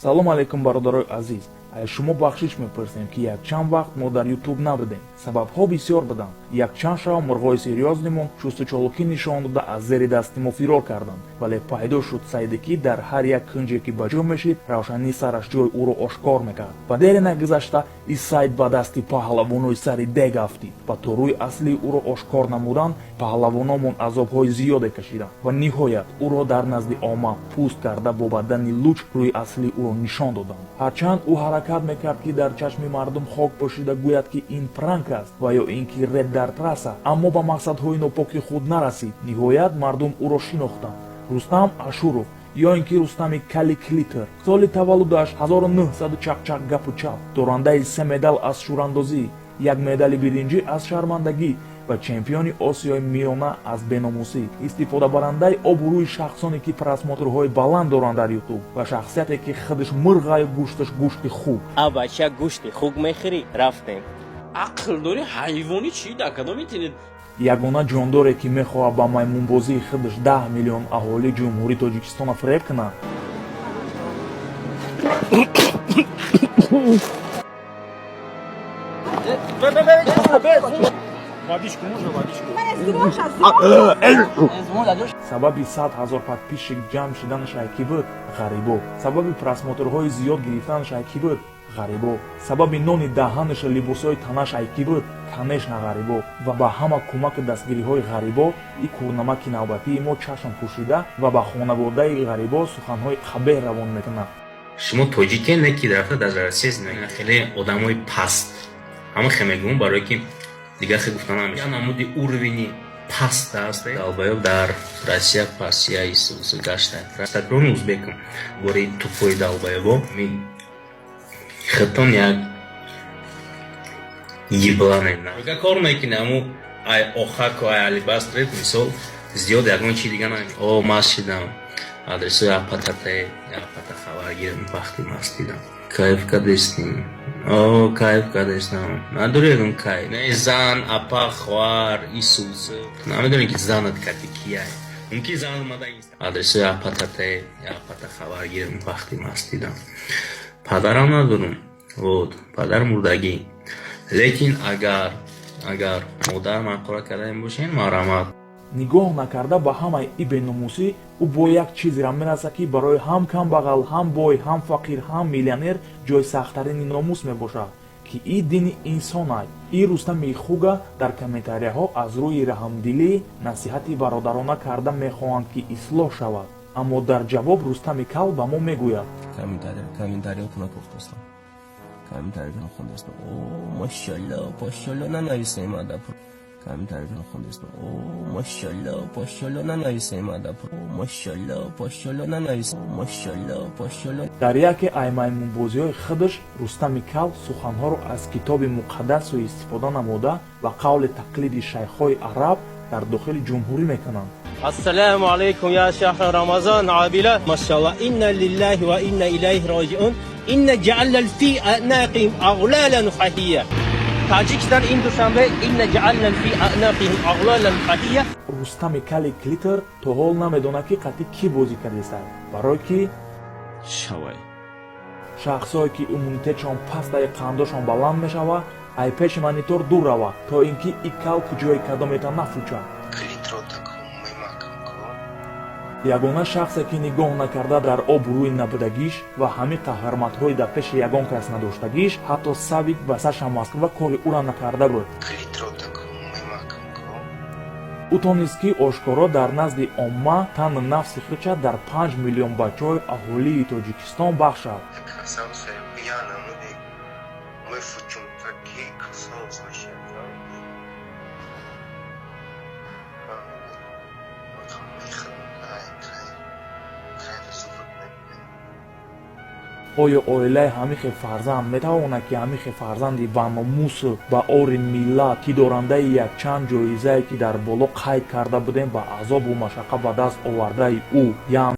Салом алейкум, бародарои азиз! Аз шумо бахшиш мепурсем, ки якчанд вақт мо дар Ютуб набудем. Сабабҳо бисёр буданд. Якчанд шава мурғҳои серьёзный мон чусту чолокӣ нишон дода, аз зери дасти мо фирор карданд. Вале пайдо шуд сайде, ки дар ҳар як кунҷе ки ба ҷо мешид, равшании сараш ҷои ӯро ошкор мекард. Ва дере нагузашта ин сайд ба дасти паҳлавонои сари дег афтид ва то рӯи аслии ӯро ошкор намуданд, паҳлавономон азобҳои зиёде кашиданд ва ниҳоят ӯро дар назди омма пӯст карда, бо бадани луч рӯи аслии ӯро нишон доданд. Ҳарчанд ӯ ҳаракат мекард, ки дар чашми мардум хок пошида гӯяд, ки ин пранк аст ва ё ин ки реп дар трасса, аммо ба мақсадҳои нопоки худ нарасид. Ниҳоят мардум ӯро шинохтанд: Рустам Ашуров ё ин ки Рустами Кали Клитер. Соли таваллудаш 1900 чақчақ гапу чап, дорандаи се медал аз шӯрандозӣ, як медали биринҷӣ аз шармандагӣ ва чемпиони Осиёи Миёна аз беномусӣ, истифодабарандаи обрӯи шахсоне, ки просмотр ҳои баланд доранд дар Ютуб, ва шахсияте, ки худаш мурғаю гӯшташ гӯшти хук. А бача, гӯшти хук мехӯрӣ? Рафтем. Ақл дорӣ, ҳайвонӣ? Чӣ дар кадом интернет? Ягона ҷондоре, ки мехоҳад ба маймунбозии худаш 10 миллион аҳолии Ҷумҳурии Тоҷикистонро фиреб кунад. Водичку можно, водичку? Сабаби 100 000 подписчик ҷамъ шиданаш ай кӣ буд? Ғарибо. Сабаби просмотр ҳои зиёд гирифтанаш ай кӣ буд? Ғарибо. Сабаби нони даҳанашу либосҳои танаш ай кӣ буд? Конечно, ғарибо. Ва ба ҳама кӯмаку дастгириҳои ғарибо и кӯрнамаки навбатии мо чашм пӯшида ва ба хонаводаи ғарибо суханҳои қабеҳ равон мекунад. Шумо тоҷике, не ки рафта дар Россия зиндагӣ. Хеле одамои паст ҳама хе мегӯм, барое ки дигар хе гуфта намешавад. Намуди уровень и паст аст. Долбоёб дар Россия пасия гашта. Кроме узбекам бори тупой долбоёбо хитон як еблане кор мекунӣ. Аму ай охаку ай алибастрет мисол зиёд ягон чи дига наме. О, маст шидам, адресои апатате апата хабар гирам. Вақти маст дидам, кайф кардестим. О, кайф кардестам. Надори ягон кайф? Не зан, апа, хоҳар, исус. Намедонӣ, ки занат кати кияй. Мумкин зан омада адресои апатате апата хабар гирам. Вақти маст дидам, падарам надорум. Вот падар мурдагӣ, лекин агар модар манқора кардаем бошен, марҳамат. Нигоҳ накарда ба ҳамаи и беномусӣ, ӯ бо як чизеро мерасад, ки барои ҳам камбағал, ҳам бой, ҳам фақир, ҳам миллионер ҷои сахттарини номус мебошад, ки и дини инсонай. И Рустами Хуга дар комментарияҳо аз рӯи раҳмдилӣ насиҳати бародарона карда мехоҳанд, ки ислоҳ шавад, аммо дар ҷавоб Рустами Кал ба мо мегӯяд: Комментариётона кофтастам, комментариятона хондастам. О, машалло, пошалло нанависем адаб. Комментариятона хондастам. О, машалло, пошалло нанависем адаб. О, машалло, пошалло нанависем. Машалло, пошалло. Дар яке ай маймунбозиҳои худаш Рустами Кал суханҳоро аз китоби муқаддас суистифода намуда ва қавли тақлиди шайхҳои араб дар дохили ҷумҳурӣ мекунанд. Ассалому алайкум, я шахра Рамазон абила машалла, инна лиллаҳи ва инна илайҳи роҷиун, инна ҷаална фи аънақиҳим ағлалан фаҳия Таҷикистон ин душанбе, инна ҷаална фи аънақиҳим ағлалан фаҳия. Рустами Кали Клитер то ҳол намедонад, ки қатъи кӣ бозӣ кардеста, барое ки Шавай. шахсое, ки иммунитетшон пастаи қандошон баланд мешавад, ай пеши монитор дур рава, то ин ки и кал куҷои кадомета нафучад. Ягона шахсе, ки нигоҳ накарда дар обрӯи набудагиш ва ҳамин қаҳарматҳои дар пеши ягон кас надоштагиш, ҳатто Савик ва Саша Москва кори ӯра накарда буд. Ӯ тонист, ки ошкоро дар назди омма тану нафси худша дар 5 миллион бачаҳои аҳолии Тоҷикистон бахшад. Оё оилаи ҳамихе фарзанд метавонад, ки ҳамихе фарзанди баномусу ба ори миллат, ки дорандаи якчанд ҷоизае, ки дар боло қайд карда будем, ба азобу машаққат ба даст овардаи ӯ?